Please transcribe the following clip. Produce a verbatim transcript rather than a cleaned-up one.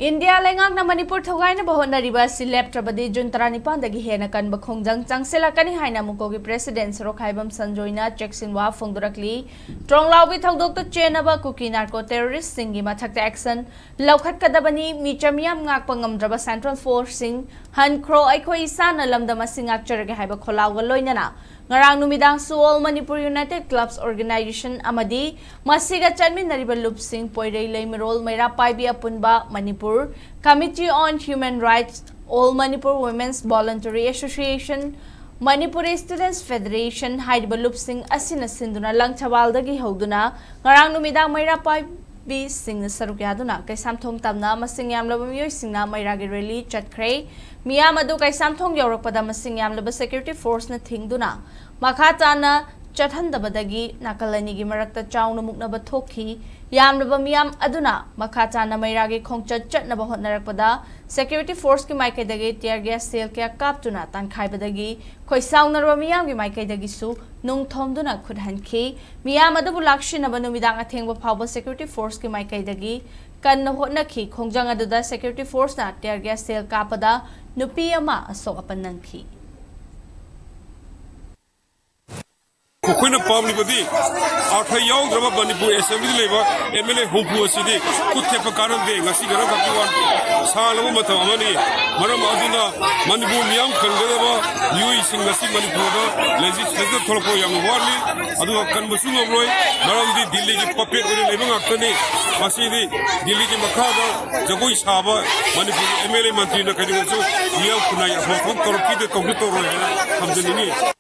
India ꯂꯩꯉꯥꯛꯅ ꯃꯅꯤꯄꯨꯔ ꯊꯧꯒꯥꯏꯅꯕ ꯍꯣꯠꯅꯔꯤꯕ ꯑꯁꯤ ꯂꯦꯞꯇ꯭ꯔꯕꯗꯤ ꯖꯨꯟ ꯇꯔꯥꯅꯤꯄꯥꯟꯗꯒꯤ ꯍꯦꯟꯅ ꯀꯟꯕ ꯈꯣꯡꯖꯪ ꯆꯪꯁꯤꯜꯂꯛꯀꯅꯤ ꯍꯥꯏꯅ ꯃꯨꯀꯣꯒꯤ ꯄ꯭ꯔꯦꯁꯤꯗꯦꯟꯠ ꯁꯣꯔꯣꯛꯈꯥꯏꯕꯝ ꯁꯟꯖꯣꯏꯅ ꯆꯦꯛꯁꯤꯟꯋꯥ ꯐꯣꯡꯗꯣꯔꯛꯂꯤ꯫ ꯇ꯭ꯔꯣꯡꯂꯥꯎꯒꯤ ꯊꯧꯗꯣꯛꯇ ꯆꯦꯟꯅꯕ ꯀꯨꯀꯤ ꯅꯥꯔꯀꯣ ꯇꯦꯔꯣꯔꯤꯁ꯭ꯠꯁꯤꯡꯒꯤ ꯃꯊꯛꯇ action ꯂꯧꯈꯠꯀꯗꯕꯅꯤ꯫ ꯃꯤꯆꯝ ꯃꯤꯌꯥꯝ ꯉꯥꯛꯄ ꯉꯝꯗ꯭ꯔꯕ central forceꯁꯤꯡ ꯍꯟꯈ꯭ꯔꯣ, ꯑꯩꯈꯣꯏ ꯏꯁꯥꯅ ꯂꯝꯗꯝ ꯑꯁꯤ ꯉꯥꯛꯆꯔꯒꯦ ꯍꯥꯏꯕ ꯈꯣꯜꯂꯥꯎꯒ ꯂꯣꯏꯅꯅ ꯉꯔꯥꯡ ꯅꯨꯃꯤꯗꯥꯡꯁꯨ All Manipur United Clubs Organisation ꯑꯃꯗꯤ ꯃꯁꯤꯒ ꯆꯠꯃꯤꯟꯅꯔꯤꯕ ꯂꯨꯞꯁꯤꯡ ꯄꯣꯏꯔꯩ ꯂꯩꯃꯔꯣꯜ ꯃꯩꯔꯥ ꯄꯥꯏꯕꯤ ꯑꯄꯨꯟꯕ Manipur, Committee on Human Rights, All Manipur Women's Voluntary Association, Manipuri Students Federation ꯍꯥꯏꯔꯤꯕ ꯂꯨꯞꯁꯤꯡ ꯑꯁꯤꯅ ꯁꯤꯟꯗꯨꯅ ꯂꯪꯊꯕꯥꯜꯗꯒꯤ ꯍꯧꯗꯨꯅ ꯉꯔꯥꯡ ꯅꯨꯃꯤꯗꯥꯡ ꯃꯩꯔꯥ ꯄꯥꯏꯕꯤꯁꯤꯡꯅ ꯁꯔꯨꯛ ꯌꯥꯗꯨꯅ ꯀꯩꯁꯥꯝꯊꯣꯡ ꯇꯝꯅ ꯃꯁꯤꯡ ꯌꯥꯝꯂꯕ ꯃꯤꯑꯣꯏꯁꯤꯡꯅ ꯃꯩꯔꯥꯒꯤ rally ꯆꯠꯈ꯭ꯔꯦ꯫ ꯃꯤꯌꯥꯝ ꯑꯗꯨ ꯀꯩꯁꯥꯝꯊꯣꯡ ꯌꯧꯔꯛꯄꯗ ꯃꯁꯤꯡ ꯌꯥꯝꯂꯕ security forceꯅ ꯊꯤꯡꯗꯨꯅ ꯃꯈꯥ ꯇꯥꯅ ꯆꯠꯍꯟꯗꯕꯗꯒꯤ ꯅꯥꯀꯜ ꯑꯅꯤꯒꯤ ꯃꯔꯛꯇ ꯆꯥꯎꯅ ꯃꯨꯛꯅꯕ ꯊꯣꯛꯈꯤ꯫ ꯌꯥꯝꯂꯕ ꯃꯤꯌꯥꯝ ꯑꯗꯨꯅ ꯃꯈꯥ ꯇꯥꯅ ꯃꯩꯔꯥꯒꯤ ꯈꯣꯡꯆꯠ ꯆꯠꯅꯕ ꯍꯣꯠꯅꯔꯛꯄꯗ security forceꯀꯤ ꯃꯥꯏꯀꯩꯗꯒꯤ tear gas shell ꯀꯌꯥ ꯀꯥꯞꯇꯨꯅ ꯇꯥꯟꯈꯥꯏꯕꯗꯒꯤ ꯈꯣꯏꯁꯥꯎꯅꯔꯕ ꯃꯤꯌꯥꯝꯒꯤ ꯃꯥꯏꯀꯩꯗꯒꯤꯁꯨ ꯅꯨꯡ ꯊꯣꯝꯗꯨꯅ ꯈꯨꯠ ꯍꯟꯈꯤ꯫ ꯃꯤꯌꯥꯝ ꯑꯗꯨꯕꯨ ꯂꯥꯛꯁꯤꯟꯅꯕ ꯅꯨꯃꯤꯗꯥꯡ ꯑꯊꯦꯡꯕ ꯐꯥꯎꯕ security forceꯀꯤ ꯃꯥꯏꯀꯩꯗꯒꯤ ꯀꯟꯅ ꯍꯣꯠꯅꯈꯤ꯫ ꯈꯣꯡꯖꯪ ꯑꯗꯨꯗ security forceꯅ tear gas shell ꯀꯥꯞꯄꯗ ꯅꯨꯄꯤ ꯑꯃ ꯑꯁꯣꯛ ꯑꯄꯟ ꯅꯪꯈꯤ꯫ ꯑꯩꯈꯣꯏꯅ ꯄꯥꯝꯂꯤꯕꯗꯤ ꯑꯥꯔꯊ ꯌꯥꯎꯗ꯭ꯔꯕ ꯃꯅꯤꯄꯨꯔ ꯑꯦꯁꯦꯝꯕ꯭ꯂꯤꯗ ꯂꯩꯕ ꯑꯦꯝ ꯑꯦꯜ ꯑꯦ ꯍꯨꯝꯐꯨ ꯑꯁꯤꯗꯤ ꯈꯨꯠ ꯊꯦꯛꯄ ꯀꯥꯟꯅꯗꯦ꯫ ꯉꯁꯤ ꯈꯔꯈꯛꯀꯤ ꯋꯥ ꯁꯥꯡꯂꯕ ꯃꯇꯝ ꯑꯃꯅꯤ꯫ ꯃꯔꯝ ꯑꯗꯨꯅ ꯃꯅꯤꯄꯨꯔ ꯃꯤꯌꯥꯝ ꯀꯟꯒꯗꯕ ꯃꯤꯑꯣꯏꯁꯤꯡ ꯉꯁꯤ ꯃꯅꯤꯄꯨꯔꯗ ꯂꯦꯖꯤꯁꯂꯦꯆꯔꯗ ꯊꯣꯛꯂꯛꯄ ꯌꯥꯝꯅ ꯋꯥꯠꯂꯤ꯫ ꯑꯗꯨꯒ ꯀꯟꯕꯁꯨ ꯉꯝꯂꯣꯏ꯫ ꯃꯔꯝꯗꯤ ꯗꯤꯜꯂꯤꯒꯤ ꯄꯄꯦꯠ ꯑꯣꯏꯅ ꯂꯩꯕ ꯉꯥꯛꯇꯅꯤ꯫ ꯃꯁꯤꯗꯤ ꯗꯤꯜꯂꯤꯒꯤ ꯃꯈꯥꯗ ꯖꯒꯣꯏ ꯁꯥꯕ ꯃꯅꯤꯄꯨꯔꯒꯤ ꯑꯦꯝ ꯑꯦꯜ ꯑꯦ ꯃꯟꯇ꯭ꯔꯤꯅ ꯀꯩꯗꯧꯕꯁꯨ ꯃꯤꯌꯥꯝ ꯈꯨꯟꯅꯥꯏ ꯑꯐꯕ ꯊꯕꯛ ꯇꯧꯔꯛꯈꯤꯗꯦ, ꯇꯧꯁꯨ ꯇꯧꯔꯣꯏ ꯍꯥꯏꯅ ꯊꯝꯖꯅꯤꯡꯉꯤ꯫